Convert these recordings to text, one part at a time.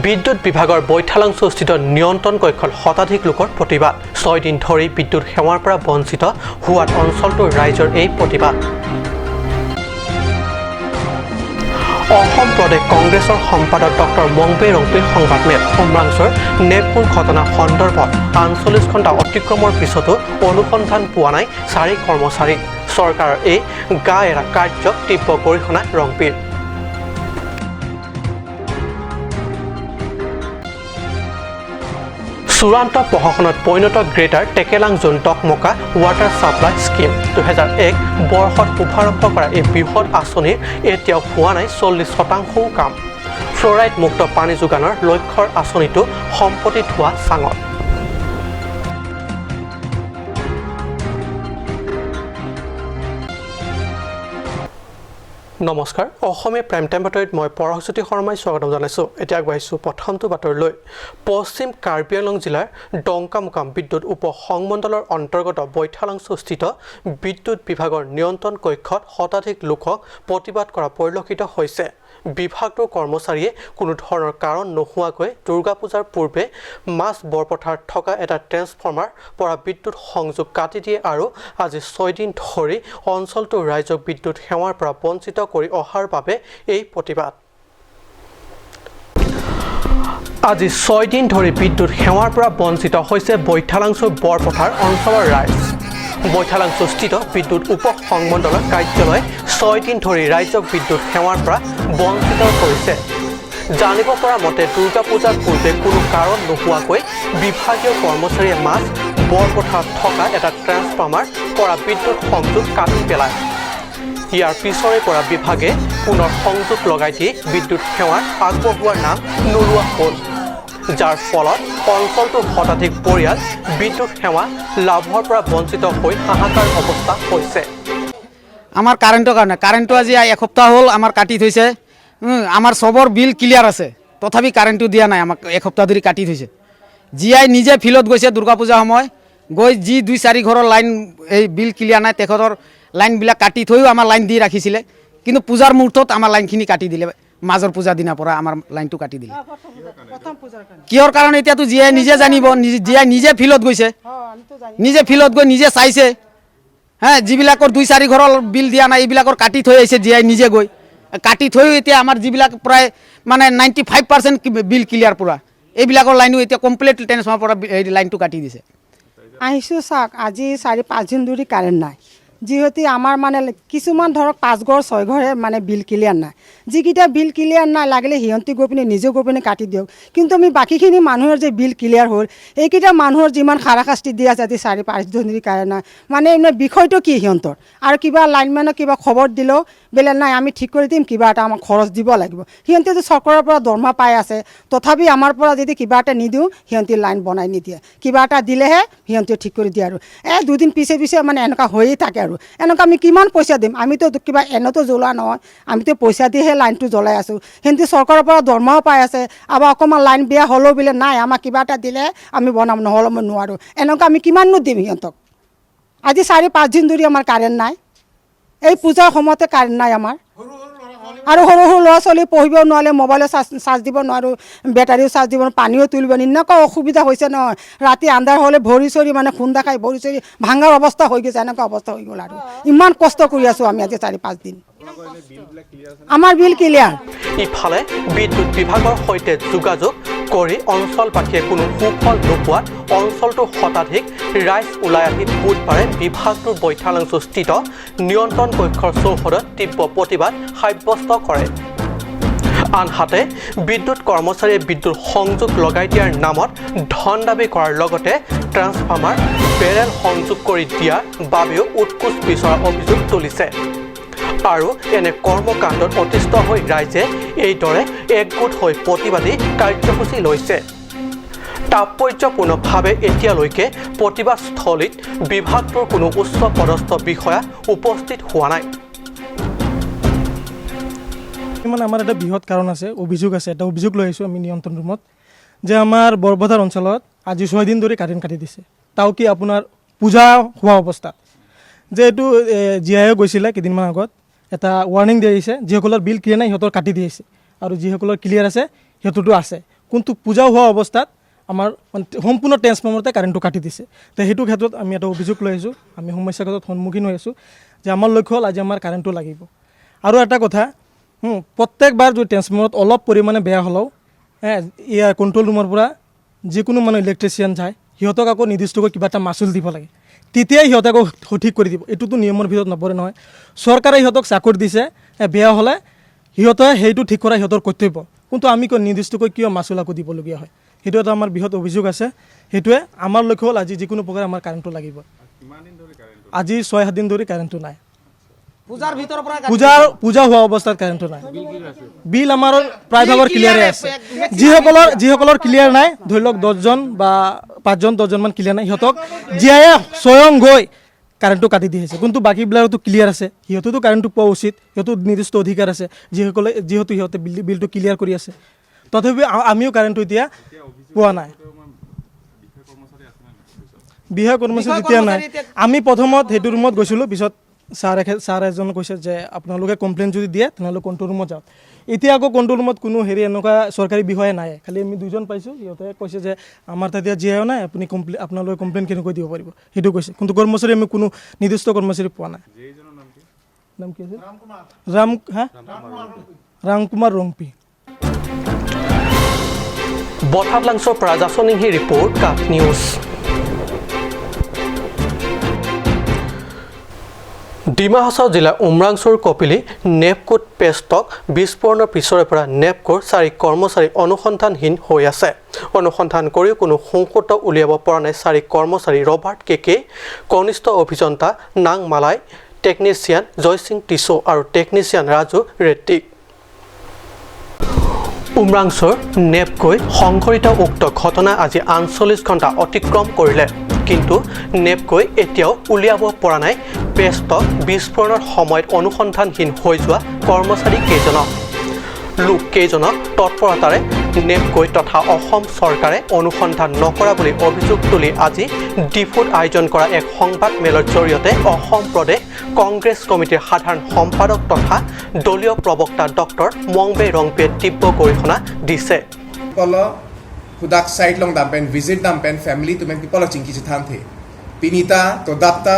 বিদ্যুৎ বিভাগৰ বৈঠালাংছুস্থিত নিয়ন্ত্ৰণ কক্ষত শতাধিক লোকৰ প্ৰতিবাদ। 6 দিন ধৰি বিদ্যুৎ সেৱাৰ পৰা বঞ্চিত হোৱাত অঞ্চলটোৰ ৰাইজৰ এই প্ৰতিবাদ। অসম প্ৰদেশ কংগ্ৰেছৰ সম্পাদক ডক্টৰ মংবে ৰংপিৰ সংবাদমেল। উমৰাংছুৰ নেপকুৰ ঘটনা সন্দৰ্ভত 48 ঘণ্টা অতিক্ৰমৰ পিছতো অনুসন্ধান পোৱা নাই চাৰি কৰ্মচাৰী। চৰকাৰৰ এই গা এৰা কাৰ্যক তীব্ৰ গৰিহণা ৰংপিৰ। চূড়ান্ত প্ৰহসনত পৰিণত গ্ৰেটাৰ টেকেলাং জোন টকমকা ৱাটাৰ ছাপ্লাই স্কীম। 2001 বৰ্ষত শুভাৰম্ভ কৰা এই বৃহৎ আঁচনিৰ এতিয়াও হোৱা নাই 40 শতাংশও কাম। ফ্লৰাইড মুক্ত পানী যোগানৰ লক্ষ্যৰ আঁচনিটো সম্প্ৰতি ধোৱা চাঙত। নমস্কাৰ, অসমীয়া প্ৰাইম টাইম বাতৰিত মই পৰশজ্যোতি শৰ্মাই স্বাগতম জনাইছোঁ। এতিয়া আগবাঢ়িছোঁ প্ৰথমটো বাতৰিলৈ। পশ্চিম কাৰ্বি আংলং জিলাৰ ডংকামুকাম বিদ্যুৎ উপ সংমণ্ডলৰ অন্তৰ্গত বৈঠালাংছুস্থিত বিদ্যুৎ বিভাগৰ নিয়ন্ত্ৰণ কক্ষত শতাধিক লোকক প্ৰতিবাদ কৰা পৰিলক্ষিত হৈছে। বিভাগটোৰ কৰ্মচাৰীয়ে কোনো ধৰণৰ কাৰণ নোহোৱাকৈ দুৰ্গা পূজাৰ পূৰ্বে মাছ বৰপথাৰত থকা এটা ট্ৰেন্সফৰ্মাৰ পৰা বিদ্যুৎ সংযোগ কাটি দিয়ে আৰু আজি 6 দিন ধৰি অঞ্চলটোৰ ৰাইজক বিদ্যুৎ সেৱাৰ পৰা বঞ্চিত কৰি অহাৰ বাবে এই প্ৰতিবাদ। আজি 6 দিন ধৰি বিদ্যুৎ সেৱাৰ পৰা বঞ্চিত হৈছে বৈঠালাংছুৰ বৰপথাৰ অঞ্চলৰ ৰাইজ। বৈঠালাংছুস্থিত বিদ্যুৎ উপ সংমণ্ডলৰ কাৰ্যালয়ে 6 দিন ধৰি ৰাইজক বিদ্যুৎ সেৱাৰ পৰা বঞ্চিত কৰিছে। জানিব পৰা মতে, দুৰ্গা পূজাৰ পূৰ্বে কোনো কাৰণ নোহোৱাকৈ বিভাগীয় কৰ্মচাৰীয়ে মাছ বৰপথাৰত থকা এটা ট্ৰেন্সফৰ্মাৰ পৰা বিদ্যুৎ সংযোগ কাটি পেলায়। ইয়াৰ পিছৰে পৰা বিভাগে পুনৰ সংযোগ লগাই দি বিদ্যুৎ সেৱাৰ আগবঢ়োৱাৰ নাম নোলোৱা হ'ল, যাৰ ফলত অঞ্চলটোৰ শতাধিক পৰিয়াল বিদ্যুৎ সেৱা লাভৰ পৰা বঞ্চিত হৈ হাহাকাৰ অৱস্থা হৈছে। আমাৰ কাৰেণ্টৰ কাৰণে, কাৰেণ্টটো আজি এসপ্তাহ হ'ল আমাৰ কাটি থৈছে। আমাৰ চবৰ বিল ক্লিয়াৰ আছে, তথাপি কাৰেণ্টটো দিয়া নাই আমাক। এসপ্তাহ ধৰি কাটি থৈছে। জীয়াই নিজে ফিল্ডত গৈছে দুৰ্গা পূজা সময় গৈ, যি দুই চাৰি ঘৰৰ লাইন এই বিল ক্লিয়াৰ নাই, তেখেতৰ লাইনবিলাক কাটি থৈও আমাৰ লাইন দি ৰাখিছিলে। কিন্তু পূজাৰ মুহূৰ্তত আমাৰ লাইনখিনি কাটি দিলে। মাজৰ পূজাৰ দিনাৰ পৰা আমাৰ লাইনটো কাটি দিলে। কিহৰ কাৰণে এতিয়াতো জীয়াই নিজে জানিব। জীয়াই নিজে ফিল্ডত গৈছে, নিজে ফিল্ডত গৈ নিজে চাইছে। হে, যিবিলাকৰ দুই চাৰি ঘৰৰ বিল দিয়া নাই, এইবিলাকৰ কাটি থৈ আহিছে জীয়াই নিজে গৈ। কাটি থৈও এতিয়া আমাৰ যিবিলাক প্ৰায় মানে 95% বিল ক্লিয়াৰ পূৰা, এইবিলাকৰ লাইনো এতিয়া কমপ্লিট ট্ৰেন্সফৰ্মাৰ পৰা এই লাইনটো কাটি দিছে। আহিছোঁ। চাওক, আজি 4-5 দিন ধৰি কাৰেণ্ট নাই। যিহেতু আমাৰ মানে কিছুমান ধৰক পাঁচ ঘৰ ছয় ঘৰে মানে বিল ক্লিয়াৰ নাই। যিকেইটা বিল ক্লিয়াৰ নাই, লাগিলে সিহঁতি গৈ পিনে নিজে গৈ পিনে কাটি দিয়ক। কিন্তু আমি বাকীখিনি মানুহৰ যে বিল ক্লিয়াৰ হ'ল, এইকেইটা মানুহৰ যিমান হাৰাশাস্তি দি আছে আজি 4-5 দিন ধৰি কাৰেণ্ট নাই, মানে এনে বিষয়টো কি সিহঁতৰ? আৰু কিবা লাইনমেনক কিবা খবৰ দিলেও বোলে নাই, আমি ঠিক কৰি দিম, কিবা এটা আমাক খৰচ দিব লাগিব। সিহঁতেতো চৰকাৰৰ পৰা দৰমহা পাই আছে, তথাপি আমাৰ পৰা যদি কিবা এটা নিদিওঁ, সিহঁতি লাইন বনাই নিদিয়ে। কিবা এটা দিলেহে সিহঁতে ঠিক কৰি দিয়ে। আৰু এই দুদিন পিছে পিছে মানে এনেকুৱা হৈয়ে থাকে। আৰু এনেকুৱা আমি কিমান পইচা দিম? আমিতো কিবা এনেতো জ্বলোৱা নহয়, আমিতো পইচা দিহে লাইনটো জ্বলাই আছোঁ। সিহঁতি চৰকাৰৰ পৰা দৰমহাও পাই আছে। আৰু অকণমান লাইন বেয়া হ'লেও বোলে নাই, আমাক কিবা এটা দিলে আমি বনাম, নহ'লে মই নোৱাৰোঁ। এনেকুৱা আমি কিমাননো দিম সিহঁতক? আজি 4-5 দিন ধৰি আমাৰ কাৰেণ্ট নাই। এই পূজাৰ সময়তে কাৰেণ্ট নাই আমাৰ। আৰু সৰু সৰু ল'ৰা ছোৱালী পঢ়িব নোৱাৰে, মোবাইলো চাৰ্জ চাৰ্জ দিব নোৱাৰোঁ, বেটাৰীও চাৰ্জ দিব নোৱাৰোঁ, পানীও তুলিব নোৱাৰোঁ। এনেকুৱা অসুবিধা হৈছে নহয়, ৰাতি আন্ধাৰ হ'লে ভৰি চৰি মানে খুন্দা খাই ভৰি চৰি ভাঙাৰ অৱস্থা হৈ গৈছে। এনেকুৱা অৱস্থা হৈ গ'ল। আৰু ইমান কষ্ট কৰি আছোঁ আমি আজি 4-5 দিন। আমাৰ বিল ক্লিয়াৰ। ইফালে বিদ্যুৎ বিভাগৰ সৈতে যোগাযোগ কৰি অঞ্চলবাসীয়ে কোনো সুফল নোপোৱাত অঞ্চলটোৰ শতাধিক ৰাইজ ওলাই আহি বুধবাৰে বিভাগটোৰ বৈঠালাংছুস্থিত নিয়ন্ত্ৰণ কক্ষৰ চৌহদত তীব্ৰ প্ৰতিবাদ সাব্যস্ত কৰে। আনহাতে বিদ্যুৎ কৰ্মচাৰীয়ে বিদ্যুৎ সংযোগ লগাই দিয়াৰ নামত ধন দাবী কৰাৰ লগতে ট্ৰান্সফৰ্মাৰ বেৰেল সংযোগ কৰি দিয়াৰ বাবেও উৎকোচ বিচৰাৰ অভিযোগ তুলিছে। আৰু এনে কৰ্মকাণ্ডত অতিষ্ঠ হৈ ৰাইজে এইদৰে একগোট হৈ প্ৰতিবাদী কাৰ্যসূচী লৈছে। তাৎপৰ্যপূৰ্ণভাৱে এতিয়ালৈকে প্ৰতিবাদস্থলীত বিভাগটোৰ কোনো উচ্চ পদস্থ বিষয়া উপস্থিত হোৱা নাই। মানে আমাৰ এটা বৃহৎ কাৰণ আছে, অভিযোগ আছে। এটা অভিযোগ লৈ আহিছোঁ আমি নিয়ন্ত্ৰণ ৰুমত যে আমাৰ বৰপথাৰ অঞ্চলত আজি 6 দিন ধৰি কাৰেণ্ট কাটি দিছে। তাও কি আপোনাৰ পূজা হোৱা অৱস্থাত যে এইটো জি আইও গৈছিলে কেইদিনমান আগত, এটা ৱাৰ্ণিং দি আহিছে, যিসকলৰ বিল ক্লিয়াৰ নাই সিহঁতৰ কাটি দি আহিছে আৰু যিসকলৰ ক্লিয়াৰ আছে সিহঁতৰতো আছে। কিন্তু পূজা হোৱা অৱস্থাত আমাৰ মানে সম্পূৰ্ণ ট্ৰেন্সফৰ্মাৰতে কাৰেণ্টটো কাটি দিছে। তো সেইটো ক্ষেত্ৰত আমি এটা অভিযোগ লৈ আহিছোঁ, আমি সমস্যাৰ ক্ষেত্ৰত সন্মুখীন হৈ আছোঁ যে আমাৰ লক্ষ্য হ'ল আজি আমাৰ কাৰেণ্টটো লাগিব। আৰু এটা কথা, প্ৰত্যেকবাৰ যদি ট্ৰেন্সফৰ্মাৰত অলপ পৰিমাণে বেয়া হ'লেও ইয়াৰ কণ্ট্ৰল ৰুমৰ পৰা যিকোনো মানে ইলেক্ট্ৰিচিয়ান যায়, সিহঁতক আকৌ নিৰ্দিষ্টকৈ কিবা এটা মাচুল দিব লাগে, তেতিয়াই সিহঁতে আকৌ সঠিক কৰি দিব। এইটোতো নিয়মৰ ভিতৰত নপৰে নহয়। চৰকাৰে সিহঁতক চাকৰি দিছে, বেয়া হ'লে সিহঁতে সেইটো ঠিক কৰা সিহঁতৰ কৰ্তব্য, কিন্তু আমি কিয় নিৰ্দিষ্টকৈ কিয় মাচুল আকৌ দিবলগীয়া হয়? সেইটো এটা আমাৰ বৃহৎ অভিযোগ আছে। সেইটোৱে আমাৰ লক্ষ্য হ'ল আজি যিকোনো প্ৰকাৰে আমাৰ কাৰেণ্টটো লাগিব। আজি 6-7 দিন ধৰি কাৰেণ্টটো নাই। পূজাৰ ভিতৰৰ পৰা পূজা হোৱা অৱস্থাত কাৰেণ্টটো নাই। বিল আমাৰ প্ৰায়ভাগৰ ক্লিয়াৰে আছে। যিসকলৰ ক্লিয়াৰ নাই, ধৰি লওক 10জন বা 5জন 10জনমান ক্লিয়াৰ নাই, সিহঁতক জীয়াই স্বয়ং গৈ কাৰেণ্টটো কাটি দি আহিছে। কিন্তু বাকীবিলাকতো ক্লিয়াৰ আছে, সিহঁতেতো কাৰেণ্টটো পোৱা উচিত, সিহঁতো নিৰ্দিষ্ট অধিকাৰ আছে, যিসকলে যিহেতু সিহঁতে বিলটো ক্লিয়াৰ কৰি আছে। তথাপিও আমিও কাৰেণ্টটো এতিয়া পোৱা নাই। বিষয়া কৰ্মচাৰী এতিয়া নাই। আমি প্ৰথমত সেইটো ৰুমত গৈছিলোঁ, পিছত ছাৰ এজন কৈছে যে আপোনালোকে কমপ্লেইন যদি দিয়ে তেনেহ'লে কণ্ট্ৰল ৰুমত যাওক। এতিয়া আকৌ কণ্ট্ৰল ৰুমত কোনো হেৰি এনেকুৱা চৰকাৰী বিষয়া নাই, খালি আমি দুজন পাইছোঁ। সিহঁতে কৈছে যে আমাৰ তাত এতিয়া জীয়াইও নাই, আপুনি কমপ্লেইন আপোনালোকে কমপ্লেইন কেনেকৈ দিব পাৰিব সেইটো কৈছে। কিন্তু কৰ্মচাৰী আমি কোনো নিৰ্দিষ্ট কৰ্মচাৰী পোৱা নাই। নাম কি আছে? ৰাম হা ৰামকুমাৰ ৰংপি। বঠালাংছৰ পৰা জাচনিংহি ৰিপৰ্ট, কাঠ নিউজ। ডিমা হাছাও জিলাৰ উমৰাংচুৰ কপিলি নেপকোত পেষ্টক বিস্ফোৰণৰ পিছৰে পৰা নেপকোৰ 4 কৰ্মচাৰী অনুসন্ধানহীন হৈ আছে। অনুসন্ধান কৰিও কোনো সংসূত্ৰ উলিয়াব পৰা নাই 4 কৰ্মচাৰী ৰবাৰ্ট কেকে, কনিষ্ঠ অভিযন্তা নাং মালাই, টেকনিচিয়ান জয়সিং টিছো আৰু টেকনিচিয়ান ৰাজু ৰেড্ডীক। উমৰাংচুৰ নেপকৈ সংঘটিত উক্ত ঘটনা আজি 48 ঘণ্টা অতিক্ৰম কৰিলে, কিন্তু নেপকৈ এতিয়াও উলিয়াব পৰা নাই পেষ্টক বিস্ফোৰণৰ সময়ত অনুসন্ধানহীন হৈ যোৱা কৰ্মচাৰী কেইজনক। লোক কেইজনক তৎপৰতাৰে নেপকৈ তথা অসম চৰকাৰে অনুসন্ধান নকৰা বুলি অভিযোগ তুলি আজি ডিফুত আয়োজন কৰা এক সংবাদ মেলৰ জৰিয়তে অসম প্ৰদেশ কংগ্ৰেছ কমিটিৰ সাধাৰণ সম্পাদক তথা দলীয় প্ৰবক্তা ডক্টৰ মংবে ৰংপিয়ে তীব্ৰ গৰিহণা দিছে। Hudak site long dampen visit dampen family tumen people chingki chithang the pinita to dapta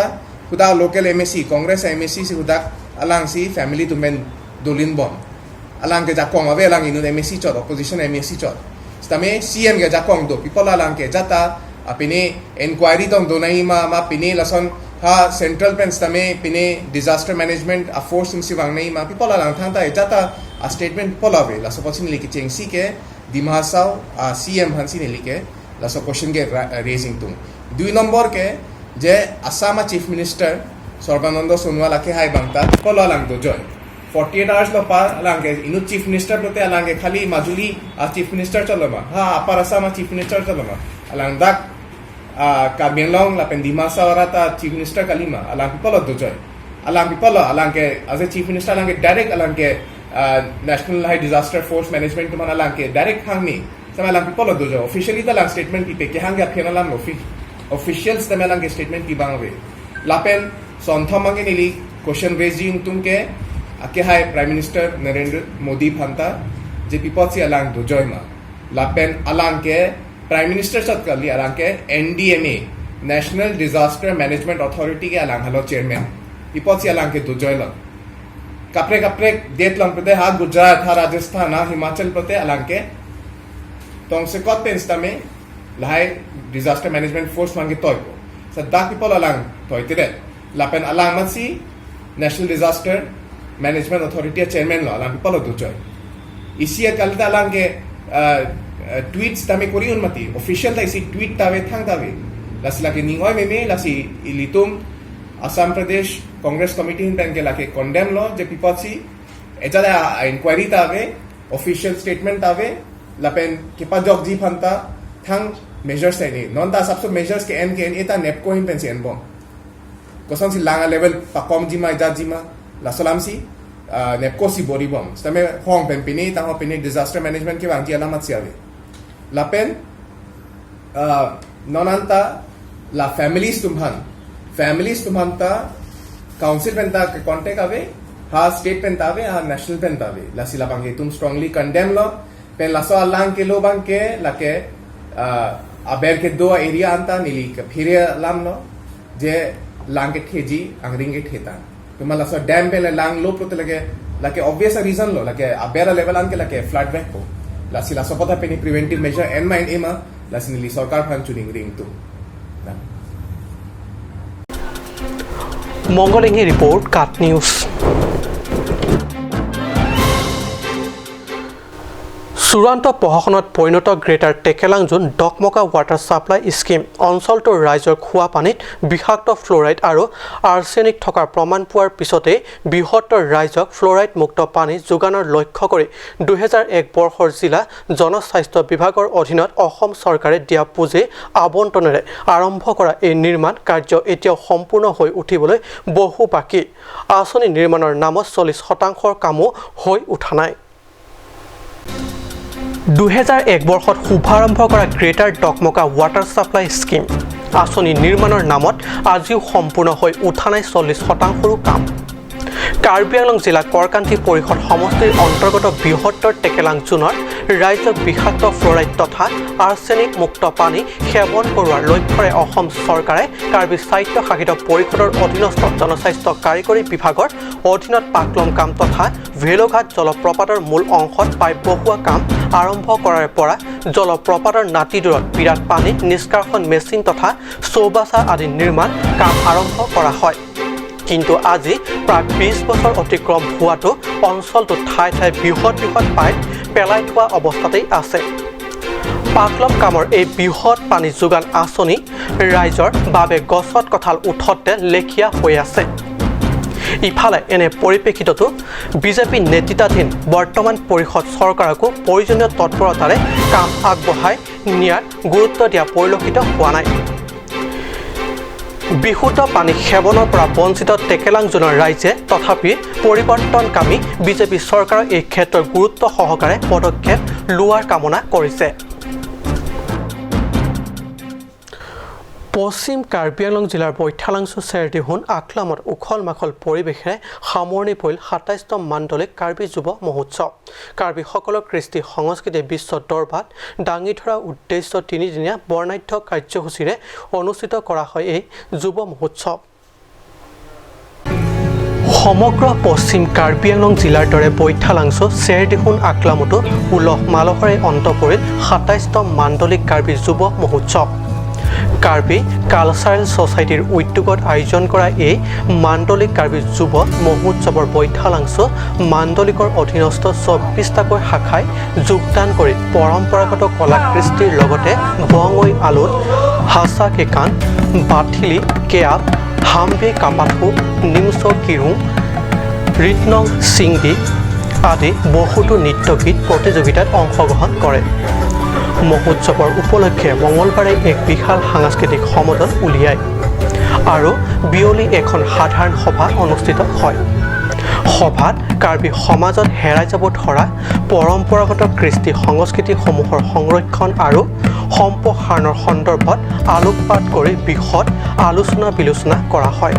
huda local MSc Congress MSc si hudak alang si family tumen dolin bon alang ke jakong ave alang inu MSc chot opposition MSc chot stame CM ke jakong do people alang ke jata apine inquiry tong donai ma ma pine lason ha central pen stame pine disaster management a force si wang nei ma people alang thang ta jata a statement people ave laso pochin li ke chengsi ke Dima Hasao CM Hansi নিলিকে লাসো question কে raising তুং। 2 number কে যে Assam chief minister Sarbananda Sonowal আকে হাই বাংতা কল আলাং দো জয় 48 hours লো পা আলাংকে ইনু চিফ মিনিস্টার প্রতে আলাংকে খালি মাজুলি চিফ মিনিস্টার চলমা হা আপার আসাম চিফ মিনিস্টার চলমা আলাং দাক কার্বি আংলং লাপেন ডিমা হাসাও রাতা চিফ মিনিস্টার কালিমা আলাং পিপল দো জয় আলাং পিপল আলাংকে আজ এ চিফ মিনিস্টার আলাংকে ডাইরেক্ট আলাংকে national high disaster force management man alang ke direct hang ni sama alang people dojo officially ta lang statement pi pe ke hang ya phena lang officials ta lang ke statement pi bang we lapen sontham ange nili question raising tum ke ake hai prime minister Narendra Modi phanta je people si alang dojo ma lapen alang ke prime minister sat kali alang ke NDMA national disaster management authority ke alang halo chairman people si alang ke dojo la kapre kapre det lang prate ha Gujarat ha Rajasthan ha Himachal prate alangke tong se kot pen stame lahai disaster management force mangi toy ko sa dak people alang toy tire lapen alang matsi national disaster management authority chairman lo alang people do joy isi kalta alang ke tweets tame kori unmati official ta isi tweet tawe thang tawe lasla ke ningoi meme lasi ilitum Assam Pradesh Congress committee hin pen ke lake condemn lo je people si ejala inquiry tawe official statement tawe lapen kepa jok ji phanta thang measures ni non ta sabso measures ke en ke en eta nepco hin pen si en bom kosan si langa level pakom jima ja jima la salam si nepco si bori bom stame hong pen pini ta ho pini disaster management ke wang ji alamat si ave lapen nonanta la families tumhanta council penta ke contact ave ha state penta ave ha national penta ave la sila bangge tum strongly condemn lo Pen laso lang ke lo bang ke lake aber ke do area anta nili ke phire lam no je lang ke theji angring ke theta tuma laso dam pe lang lo prote lage lake obvious a reason lo lake abera level an ke lake flood back ko lasi laso pata peni preventive measure en mind ema lasi nili sarkar phan chuning ring tu. Mangalingi report, Kat news. চূড়ান্ত প্ৰশাসনত পৰিণত greater Tekelang zone Dokmoka water supply scheme অঞ্চলটোৰ ৰাইজৰ খোৱা পানীত বিষাক্ত fluoride আৰু arsenic থকাৰ প্ৰমাণ পোৱাৰ পিছতেই বৃহত্তৰ ৰাইজক ফ্ল'ৰাইড মুক্ত পানী যোগানৰ লক্ষ্য কৰি 2001 বৰ্ষৰ জিলা জনস্বাস্থ্য বিভাগৰ অধীনত অসম চৰকাৰে দিয়া পুঁজি আবণ্টনেৰে আৰম্ভ কৰা এই নিৰ্মাণ কাৰ্য এতিয়াও সম্পূৰ্ণ হৈ উঠিবলৈ বহু বাকী। আঁচনি নিৰ্মাণৰ নামত 40% কামো হৈ উঠা নাই। 2001 বৰ্ষত শুভাৰম্ভ কৰা greater Dokmoka water supply scheme আঁচনি নিৰ্মাণৰ নামত আজিও সম্পূৰ্ণ হৈ উঠা নাই 40%ৰো কাম। কাৰ্বি আংলং জিলা কৰকান্তি পৰিষদ সমষ্টিৰ অন্তৰ্গত বৃহত্তৰ টেকেলাং জোনৰ ৰাইজক বিষাক্ত ফ্ল'ৰাইড তথা আৰ্ছেনিক মুক্ত পানী সেৱন কৰোৱাৰ লক্ষ্যৰে অসম চৰকাৰে কাৰ্বি স্বায়ত্তশাসিত পৰিষদৰ অধীনস্থ জনস্বাস্থ্য কাৰিকৰী বিভাগৰ অধীনত পাকলম কাম তথা ভেলঘাট জলপ্ৰপাতৰ মূল অংশত পাইপ বহুৱা কাম আৰম্ভ কৰাৰ পৰা জলপ্ৰপাতৰ নাতিদূৰত বিৰাট পানী নিষ্কাশন মেচিন তথা চৌবাচা আদি নিৰ্মাণ কাম আৰম্ভ কৰা হয়। কিন্তু আজি প্ৰায় 20 বছৰ অতিক্ৰম হোৱাটো অঞ্চলটোত ঠায়ে ঠায়ে বৃহৎ বৃহৎ পাইপ পেলাই থোৱা অৱস্থাতেই আছে। পাকলম কামৰ এই বৃহৎ পানী যোগান আঁচনি ৰাইজৰ বাবে গছত কঁঠাল উঠতে লেখীয়া হৈ আছে। ইফালে এনে পৰিপ্ৰেক্ষিততো বিজেপি নেতৃত্বাধীন বৰ্তমান পৰিষদ চৰকাৰকো প্ৰয়োজনীয় তৎপৰতাৰে কাম আগবঢ়াই নিয়াত গুৰুত্ব দিয়া পৰিলক্ষিত হোৱা নাই। বিশুদ্ধ পানী সেৱনৰ পৰা বঞ্চিত টেকেলাং জোনৰ ৰাইজে তথাপি পৰিৱৰ্তনকামী বিজেপি চৰকাৰৰ এই ক্ষেত্ৰত গুৰুত্ব সহকাৰে পদক্ষেপ লোৱাৰ কামনা কৰিছে। পশ্চিম কাৰ্বি আংলং জিলাৰ বৈঠালাংছু চেৰদিহুন আকলামত উখল মাখল পৰিৱেশেৰে সামৰণি পৰিল 27তম মাণ্ডলিক কাৰ্বি যুৱ মহোৎসৱ। কাৰ্বিসকলৰ কৃষ্টি সংস্কৃতি বিশ্ব দৰবাৰত দাঙি ধৰাৰ উদ্দেশ্য তিনিদিনীয়া বৰ্ণাঢ্য কাৰ্যসূচীৰে অনুষ্ঠিত কৰা হয় এই যুৱ মহোৎসৱ। সমগ্ৰ পশ্চিম কাৰ্বি আংলং জিলাৰ দৰে বৈঠালাংছু চেৰদিহুন আকলামতো উলহ মালহেৰে অন্ত পৰিল 27তম মাণ্ডলিক কাৰ্বি যুৱ মহোৎসৱ। কাৰ্বি কালচাৰেল ছ'চাইটিৰ উদ্যোগত আয়োজন কৰা এই মাণ্ডলিক কাৰ্বি যুৱ মহোৎসৱৰ বৈঠালাংছু মাণ্ডলিকৰ অধীনস্থ 24টাকৈ শাখাই যোগদান কৰি পৰম্পৰাগত কলা কৃষ্টিৰ লগতে বঙৈ আলুত হাচা কেকান, বাথিলি কেয়াপ, হাম্বে কাপাথু, নিমচ কিৰুং, ৰিতনং চিংদি আদি বহুতো নৃত্য গীত প্ৰতিযোগিতাত অংশগ্ৰহণ কৰে। মহোৎসৱৰ উপলক্ষে মঙলবাৰে এক বিশাল সাংস্কৃতিক সমদল উলিয়ায় আৰু বিয়লি এখন সাধাৰণ সভা অনুষ্ঠিত হয়। সভাত কাৰ্বি সমাজত হেৰাই যাব ধৰা পৰম্পৰাগত কৃষ্টি সংস্কৃতিসমূহৰ সংৰক্ষণ আৰু সম্প্ৰসাৰণৰ সন্দৰ্ভত আলোকপাত কৰি বিশদ আলোচনা বিলোচনা কৰা হয়।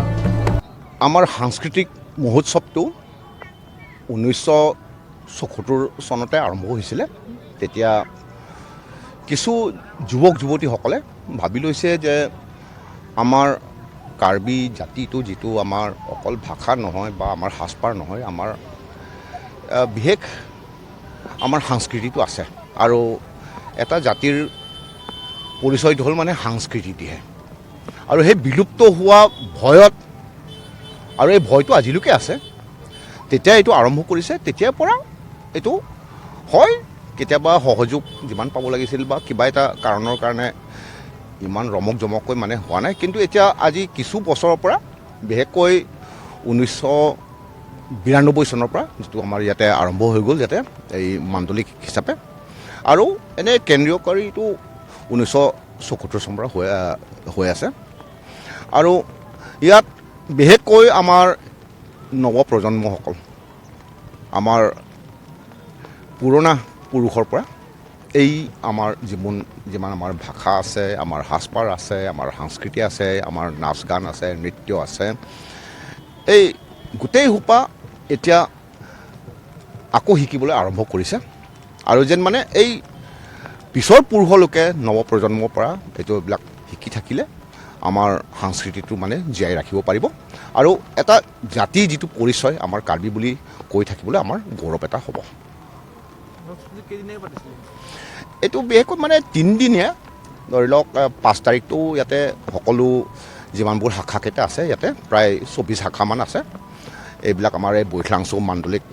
আমাৰ সাংস্কৃতিক মহোৎসৱটো 1974 চনতে আৰম্ভ হৈছিলে। তেতিয়া কিছু যুৱক যুৱতীসকলে ভাবি লৈছে যে আমাৰ কাৰ্বি জাতিটো যিটো আমাৰ অকল ভাষা নহয় বা আমাৰ সাজপাৰ নহয়, আমাৰ বিশেষ আমাৰ সংস্কৃতিটো আছে আৰু এটা জাতিৰ পৰিচয়টো হ'ল মানে সংস্কৃতিটোহে। আৰু সেই বিলুপ্ত হোৱা ভয়ত, আৰু এই ভয়টো আজিলৈকে আছে, তেতিয়া এইটো আৰম্ভ কৰিছে। তেতিয়াৰ পৰা এইটো হয় কেতিয়াবা সহযোগ যিমান পাব লাগিছিল বা কিবা এটা কাৰণৰ কাৰণে ইমান ৰমক জমককৈ মানে হোৱা নাই, কিন্তু এতিয়া আজি কিছু বছৰৰ পৰা বিশেষকৈ 1992 চনৰ পৰা যিটো আমাৰ ইয়াতে আৰম্ভ হৈ গ'ল ইয়াতে এই মাণ্ডলিক হিচাপে, আৰু এনেই কেন্দ্ৰীয় কৰিটো 1974 চনৰ পৰা হৈ আছে। আৰু ইয়াত বিশেষকৈ আমাৰ নৱপ্ৰজন্মসকল, আমাৰ পুৰণা পুৰুষৰ পৰা এই আমাৰ জীৱন যিমান আমাৰ ভাষা আছে, আমাৰ সাজপাৰ আছে, আমাৰ সংস্কৃতি আছে, আমাৰ নাচ গান আছে, নৃত্য আছে, এই গোটেই সোপা এতিয়া আকৌ শিকিবলৈ আৰম্ভ কৰিছে। আৰু যেন মানে এই পিছৰ পুৰুষলোকে নৱপ্ৰজন্মৰ পৰা এইটো এইবিলাক শিকি থাকিলে আমাৰ সংস্কৃতিটো মানে জীয়াই ৰাখিব পাৰিব আৰু এটা জাতি যিটো পৰিচয় আমাৰ কাৰ্বি বুলি কৈ থাকিবলৈ আমাৰ গৌৰৱ এটা হ'ব। এইটো বিশেষকৈ মানে তিনিদিনীয়া, ধৰি লওক 5 তাৰিখটো ইয়াতে সকলো যিমানবোৰ শাখাকেইটা আছে ইয়াতে প্ৰায় 24 শাখামান আছে, এইবিলাক আমাৰ এই বৈঠালাংছু মাণ্ডলিক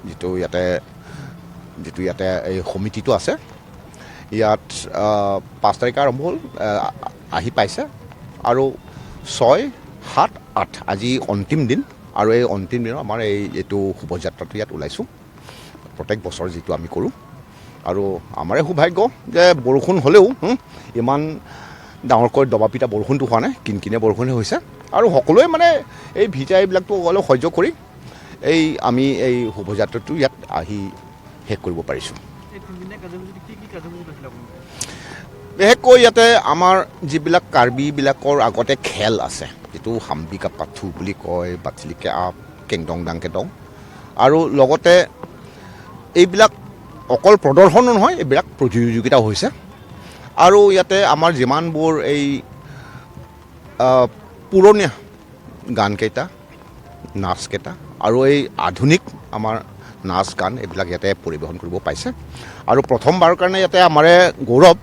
যিটো ইয়াতে এই সমিতিটো আছে, ইয়াত 5 তাৰিখে আৰম্ভ হ'ল, আহি পাইছে আৰু 6, 7, 8 আজি অন্তিম দিন আৰু এই অন্তিম দিনত আমাৰ এইটো শোভাযাত্ৰাটো ইয়াত ওলাইছোঁ, প্ৰত্যেক বছৰ যিটো আমি কৰোঁ। আৰু আমাৰে সৌভাগ্য যে বৰষুণ হ'লেও ইমান ডাঙৰকৈ দবাপিটা বৰষুণটো হোৱা নাই, কিনকিনীয়া বৰষুণহে হৈছে আৰু সকলোৱে মানে এই ভিজা এইবিলাকটো অলপ সহ্য কৰি এই আমি এই শোভাযাত্ৰাটো ইয়াত আহি শেষ কৰিব পাৰিছোঁ। বিশেষকৈ ইয়াতে আমাৰ যিবিলাক কাৰ্বিবিলাকৰ আগতে খেল আছে, যিটো হাম্বিকা পাথু বুলি কয়, বাথিলিকে আপ, কেংডং ডাংকেডং, আৰু লগতে এইবিলাক অকল প্ৰদৰ্শনো নহয়, এইবিলাক প্ৰতিযোগিতাও হৈছে। আৰু ইয়াতে আমাৰ যিমানবোৰ এই পুৰণীয়া গানকেইটা, নাচকেইটা আৰু এই আধুনিক আমাৰ নাচ গান এইবিলাক ইয়াতে পৰিৱেশন কৰিব পাইছে। আৰু প্ৰথমবাৰৰ কাৰণে ইয়াতে আমাৰে গৌৰৱ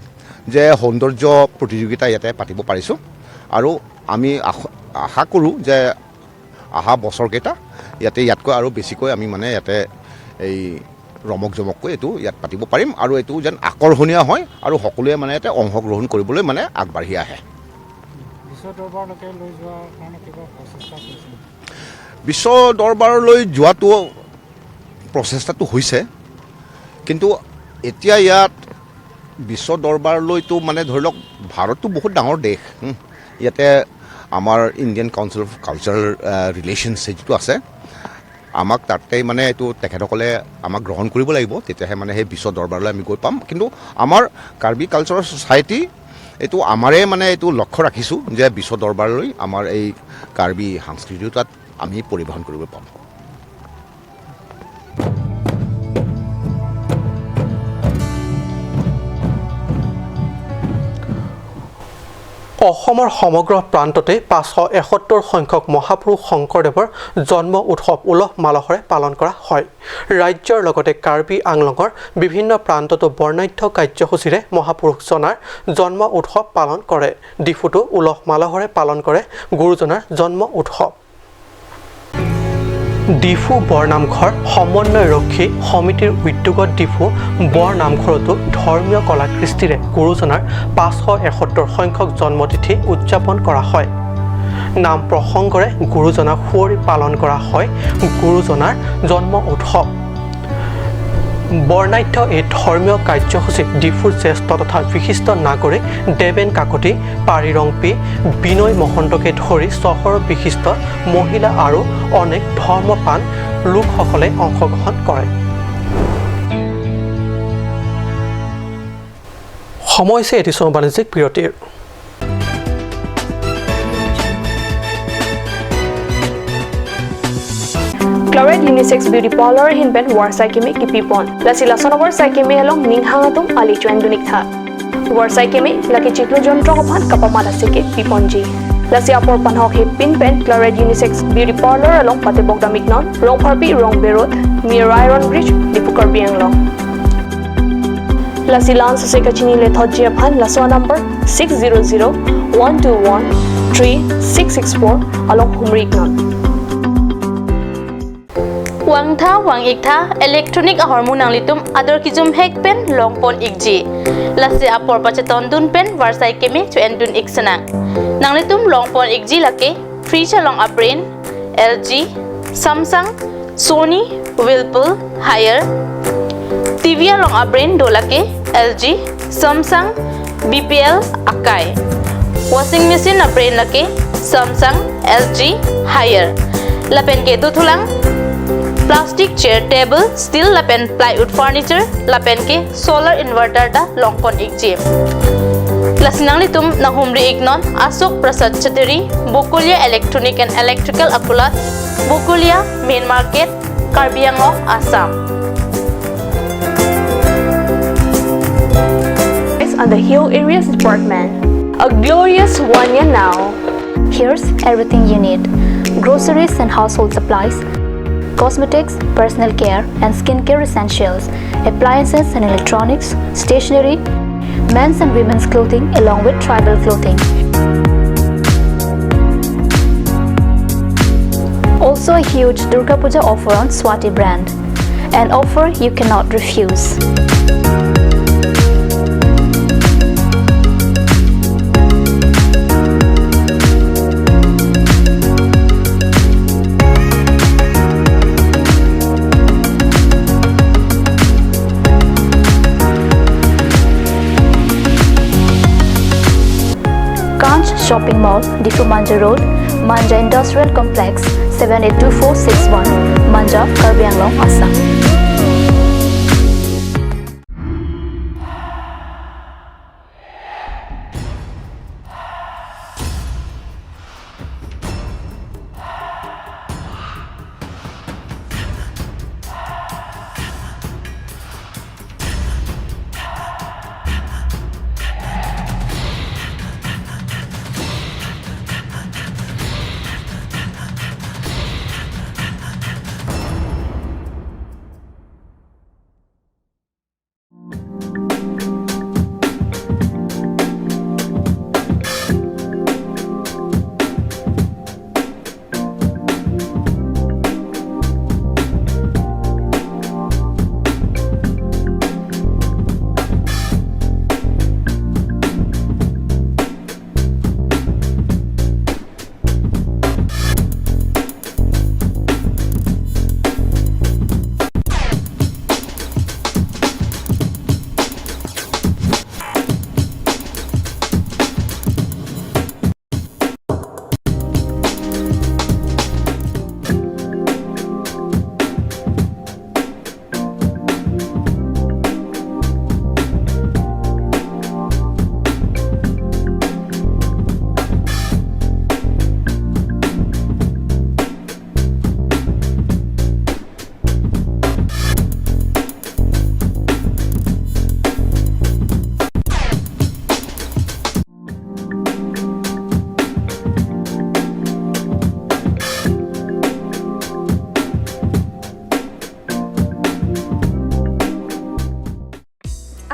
যে সৌন্দৰ্য প্ৰতিযোগিতা ইয়াতে পাতিব পাৰিছোঁ আৰু আমি আশা কৰোঁ যে অহা বছৰকেইটা ইয়াতে ইয়াতকৈ আৰু বেছিকৈ আমি মানে ইয়াতে এই ৰমক জমককৈ এইটো ইয়াত পাতিব পাৰিম আৰু এইটো যেন আকৰ্ষণীয় হয় আৰু সকলোৱে মানে ইয়াতে অংশগ্ৰহণ কৰিবলৈ মানে আগবাঢ়ি আহে। বিশ্ব দৰবাৰলৈ যোৱাটো প্ৰচেষ্টাটো হৈছে, কিন্তু এতিয়া ইয়াত বিশ্ব দৰবাৰলৈতো মানে ধৰি লওক ভাৰতটো বহুত ডাঙৰ দেশ, ইয়াতে আমাৰ Indian council of cultural relations যিটো আছে, আমাক তাতে মানে এইটো তেখেতসকলে আমাক গ্ৰহণ কৰিব লাগিব, তেতিয়াহে মানে সেই বিশ্ব দৰবাৰলৈ আমি গৈ পাম। কিন্তু আমাৰ কাৰ্বি কালচাৰেল ছ'চাইটি এইটো আমাৰে মানে এইটো লক্ষ্য ৰাখিছোঁ যে বিশ্ব দৰবাৰলৈ আমাৰ এই কাৰ্বি সংস্কৃতিটো তাত আমি পৰিবহণ কৰিব পাম। অসমৰ সমগ্ৰ প্ৰান্ততে 571 সংখ্যক মহাপুৰুষ শংকৰদেৱৰ জন্ম উৎসৱ উলহ মালহেৰে পালন কৰা হয়। ৰাজ্যৰ লগতে কাৰ্বি আংলঙৰ বিভিন্ন প্ৰান্ততো বৰ্ণাঢ্য কাৰ্যসূচীৰে মহাপুৰুষজনাৰ জন্ম উৎসৱ পালন কৰে। ডিফুতো উলহ মালহেৰে পালন কৰে গুৰুজনাৰ জন্ম উৎসৱ। ডিফু বৰনামঘৰ সমন্বয়ৰক্ষী সমিতিৰ উদ্যোগত ডিফু বৰনামঘৰতো ধৰ্মীয় কলা কৃষ্টিৰে গুৰুজনাৰ 571 সংখ্যক জন্মতিথি উদযাপন কৰা হয়। নাম প্ৰসংগৰে গুৰুজনাক সুঁৱৰি পালন কৰা হয় গুৰুজনাৰ জন্ম উৎসৱ। বৰ্ণাঢ্য এই ধৰ্মীয় কাৰ্যসূচীত ডিফুৰ জ্যেষ্ঠ তথা বিশিষ্ট নাগৰিক দেৱেন কাকতি, পাৰিৰংপি, বিনয় মহন্তকে ধৰি চহৰৰ বিশিষ্ট মহিলা আৰু অনেক ধৰ্মপ্ৰাণ লোকসকলে অংশগ্ৰহণ কৰে। সময় হৈছে এটি চমু বাণিজ্যিক বিৰতিৰ। Chloride Unisex Beauty Parlor hinben war saikeme kipipon. Lasi lasonowar saikeme along ninghangatum ali chuen dunik tha. War saikeme laki chiklo jontro kophan kapamala seke piponji. Lasi apor panhok he pinpen Chloride Unisex Beauty Parlor along patebok damiknon rong pharpi rong berot near Iron Bridge Dipukar Bianglong. Lasi lan sose kachini le thojia phan laswa number 600 121 3664 along humriknon. Wangtha wang ikta electronic hormone ang litum ador kijum hek pen long pon ikji lasi apor pacheton dun pen varsai kemi chu endun iksana nang litum long pon ikji lake fridge along abrain LG Samsung Sony Whirlpool Haier TV along abrain dolake LG Samsung BPL Akai washing machine abrain lake Samsung LG Haier lapen ke tuthulang plastic chair table steel lapen plywood furniture lapen ke solar inverter da longpon ikji lasinangli tum nahumri ignon Ashok Prasad Chateri Bokulia electronic and electrical apulat Bokulia main market Karbi Anglong Assam. under Hill Areas Department. A glorious 1 year now. Here's everything you need: groceries and household supplies, cosmetics, personal care and skincare essentials, appliances and electronics, stationery, men's and women's clothing, along with tribal clothing. Also, a huge Durga Puja offer on Swati brand. An offer you cannot refuse. Kanch Shopping Mall, Diphu Manja Road, Manja Industrial Complex, 782461, Manja, Karbi Anglong, Assam.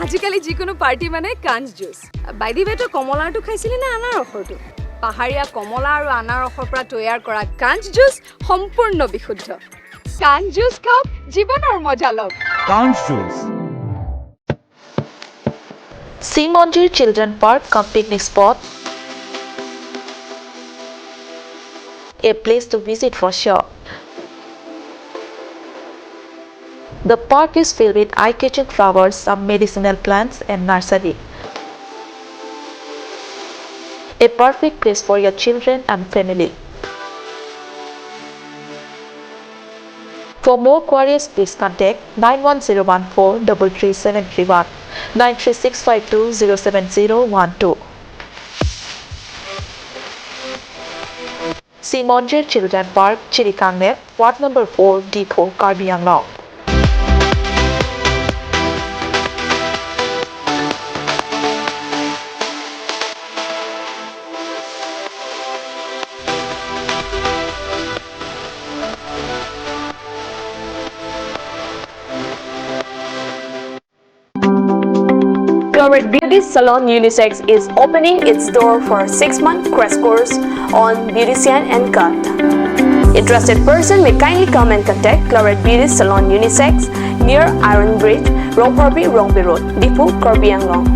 আজিকালি যিকোনো party মানে কাঞ্চ juice. By the ৱে, তই কমলাৰটো খাইছিলি নে আনাৰসৰটো? পাহাৰীয়া কমলা আৰু আনাৰসৰ পৰা তৈয়াৰ কৰা কাঞ্চ জুচ সম্পূৰ্ণ বিশুদ্ধ। কাঞ্চ জুচ খাওক, জীৱনৰ মজা লওক। Conch Juice. Simonjir Children Park cum picnic spot. A place to visit for sure. The park is filled with eye-catching flowers, some medicinal plants and nursery. A perfect place for your children and family. For more queries, please contact 91014 33731, 93652 07012. Simonjir Children Park, Chirikangne, Ward number 4, D4, Karbi Anglong. Cloret Beauty Salon Unisex is opening its door for 6-month crash course on beautician and cut. Interested person may kindly come and contact Cloret Beauty Salon Unisex near Iron Bridge, Rongparbi, Rongbi Road, Diphu, Karbi Anglong.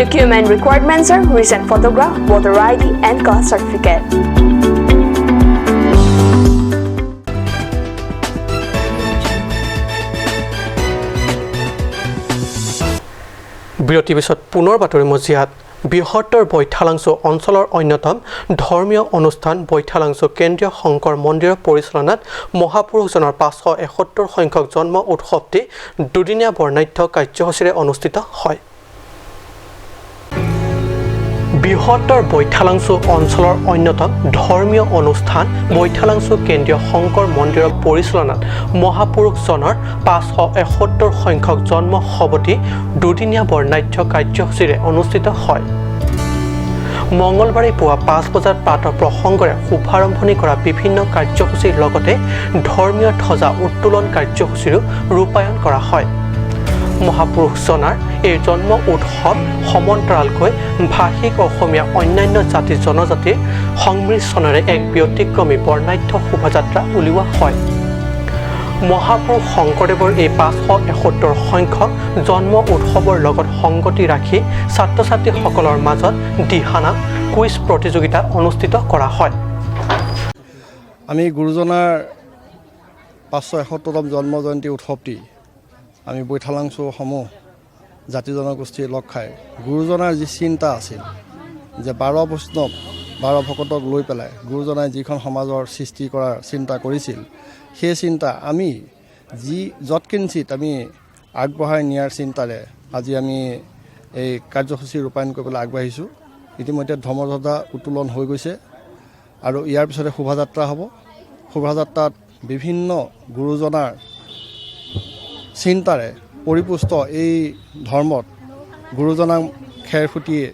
Document requirements are recent photograph, voter ID and caste certificate. বিৰতিৰ পিছত পুনৰ বাতৰি মজিয়াত। বৃহত্তৰ বৈঠালাংচু অঞ্চলৰ অন্যতম ধৰ্মীয় অনুষ্ঠান বৈঠালাংচু কেন্দ্ৰীয় শংকৰ মন্দিৰৰ পৰিচালনাত মহাপুৰুষজনৰ 571 সংখ্যক জন্ম উৎসৱটি দুদিনীয়া বৰ্ণাঢ্য কাৰ্যসূচীৰে অনুষ্ঠিত হয়। বৃহত্তৰ বৈঠালাংচু অঞ্চলৰ অন্যতম ধৰ্মীয় অনুষ্ঠান বৈঠালাংচু কেন্দ্ৰীয় শংকৰ মন্দিৰৰ পৰিচালনাত মহাপুৰুষজনৰ 571 সংখ্যক জন্ম শৱতী দুদিনীয়া বৰ্ণাঢ্য কাৰ্যসূচীৰে অনুষ্ঠিত হয়। মঙলবাৰে পুৱা 5 বজাত প্ৰাতঃ প্ৰসংগৰে শুভাৰম্ভণি কৰা বিভিন্ন কাৰ্যসূচীৰ লগতে ধৰ্মীয় ধ্বজা উত্তোলন কাৰ্যসূচীৰো ৰূপায়ণ কৰা হয়। মহাপুৰুষজনাৰ এই জন্ম উৎসৱ সমান্তৰালকৈ ভাষিক অসমীয়া অন্যান্য জাতি জনজাতিৰ সংমিশ্ৰণেৰে এক ব্যতিক্ৰমী বৰ্ণাঢ্য শোভাযাত্ৰা উলিওৱা হয়। মহাপুৰুষ শংকৰদেৱৰ এই 571 সংখ্যক জন্ম উৎসৱৰ লগত সংগতি ৰাখি ছাত্ৰ ছাত্ৰীসকলৰ মাজত দিহানাম কুইজ প্ৰতিযোগিতা অনুষ্ঠিত কৰা হয়। আমি গুৰুজনাৰ 571তম জন্ম জয়ন্তী উৎসৱটি আমি বৈঠালাংচু সমূহ জাতি জনগোষ্ঠীৰ লগ খাই গুৰুজনাৰ যি চিন্তা আছিল যে 12 বৈষ্ণৱ 12 ভকতক লৈ পেলাই গুৰুজনাই যিখন সমাজৰ সৃষ্টি কৰাৰ চিন্তা কৰিছিল, সেই চিন্তা আমি যি যৎকিঞ্চিত আমি আগবঢ়াই নিয়াৰ চিন্তাৰে আজি আমি এই কাৰ্যসূচী ৰূপায়ণ কৰিবলৈ আগবাঢ়িছোঁ। ইতিমধ্যে ধৰ্মধ্বজা উত্তোলন হৈ গৈছে আৰু ইয়াৰ পিছতে শোভাযাত্ৰা হ'ব। শোভাযাত্ৰাত বিভিন্ন গুৰুজনাৰ চিন্তাৰে পৰিপুষ্ট এই ধৰ্মত গুৰুজনাক খেৰ খুটিয়ে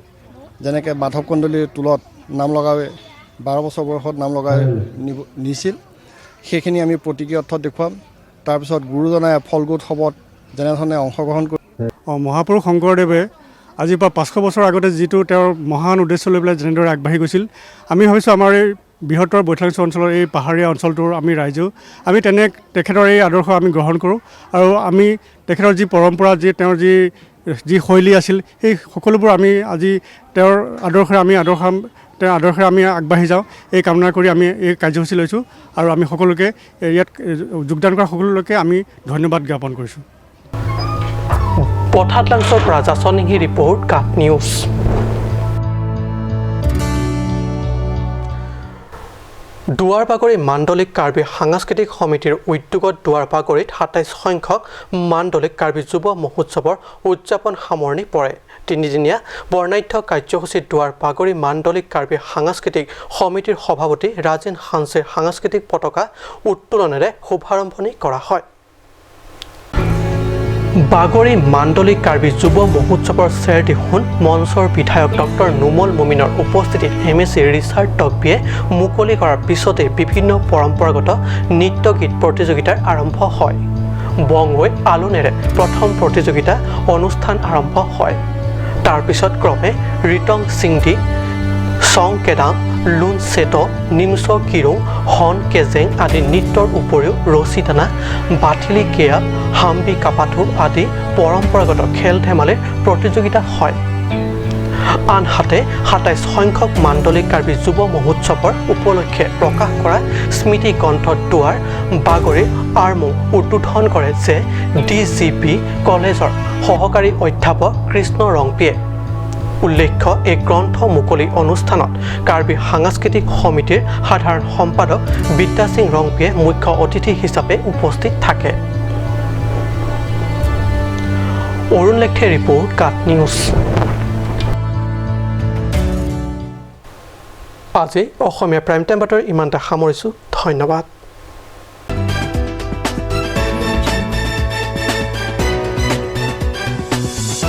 যেনেকৈ মাধৱ কন্দলীৰ টোলত নাম লগাই 12 বছৰ বয়সত নাম লগাই নিছিল, সেইখিনি আমি প্ৰতীকী অৰ্থত দেখুৱাম। তাৰপিছত গুৰুজনাই ফল্গু উৎসৱত যেনেধৰণে অংশগ্ৰহণ কৰি মহাপুৰুষ শংকৰদেৱে আজিৰ পৰা 500 বছৰ আগতে যিটো তেওঁৰ মহান উদ্দেশ্য লৈ পেলাই যেনেদৰে আগবাঢ়ি গৈছিল, আমি ভাবিছোঁ আমাৰ এই বৃহত্তৰ বৈঠালাংচু অঞ্চলৰ এই পাহাৰীয়া অঞ্চলটোৰ আমি ৰাইজেও আমি তেনে তেখেতৰ এই আদৰ্শ আমি গ্ৰহণ কৰোঁ আৰু আমি তেখেতৰ যি পৰম্পৰা, যি তেওঁৰ যি শৈলী আছিল, সেই সকলোবোৰ আমি আজি তেওঁৰ আদৰ্শৰে আমি আগবাঢ়ি যাওঁ, এই কামনা কৰি আমি এই কাৰ্যসূচী লৈছোঁ আৰু আমি সকলোকে ইয়াত যোগদান কৰা সকলোকে আমি ধন্যবাদ জ্ঞাপন কৰিছোঁ। পথাৰলাংচৰ পৰা জাচনিহি ৰিপৰ্ট, কাট নিউজ। দুৱাৰবাগৰি মাণ্ডলিক কাৰ্বি সাংস্কৃতিক সমিতিৰ উদ্যোগত দুৱাৰবাগৰিত 27 সংখ্যক মাণ্ডলিক কাৰ্বি যুৱ মহোৎসৱৰ উদযাপন সামৰণি পৰে। তিনিদিনীয়া বৰ্ণাঢ্য কাৰ্যসূচীত দুৱাৰবাগৰি মাণ্ডলিক কাৰ্বি সাংস্কৃতিক সমিতিৰ সভাপতি ৰাজেন হাঞ্চেৰ সাংস্কৃতিক পতাকা উত্তোলনেৰে শুভাৰম্ভণি কৰা হয়। বাগৰি মাণ্ডলিক কাৰ্বি যুৱ মহোৎসৱৰ চেৰদিহুন মঞ্চৰ বিধায়ক ডক্টৰ নোমল মুমিনৰ উপস্থিতিত MAC Richard টকবিয়ে মুকলি কৰাৰ পিছতে বিভিন্ন পৰম্পৰাগত নৃত্য গীত প্ৰতিযোগিতাৰ আৰম্ভ হয়। বংগৈ আলোনেৰে প্ৰথম প্ৰতিযোগিতা অনুষ্ঠান আৰম্ভ হয়। তাৰপিছত ক্ৰমে ৰিটং সিংডি, চং কেদাং, লুন চেট, নিমছ কিৰুং, হন কেজেং আদি নৃত্যৰ উপৰিও ৰছীদানা, বাথিলি কেয়া, হাম্বি কাপাথু আদি পৰম্পৰাগত খেল ধেমালিৰ প্ৰতিযোগিতা হয়। আনহাতে 27 সংখ্যক মাণ্ডলিক কাৰ্বি যুৱ মহোৎসৱৰ উপলক্ষে প্ৰকাশ কৰা স্মৃতি গ্ৰন্থ দুৱাৰ বাগৰিৰ আৰ্মো উদ্বোধন কৰে যে DGP কলেজৰ সহকাৰী অধ্যাপক কৃষ্ণ ৰংপিয়ে। উল্লেখ্য, এই গ্ৰন্থ মুকলি অনুষ্ঠানত কাৰ্বি সাংস্কৃতিক সমিতিৰ সাধাৰণ সম্পাদক বিদ্যাসিং ৰংপিয়ে মুখ্য অতিথি হিচাপে উপস্থিত থাকে। অৰুণ লেখে ৰিপৰ্ট, কাট নিউজ। আজি অসমীয়া প্ৰাইম টাইম বাতৰি ইমানতে সামৰিছোঁ। ধন্যবাদ।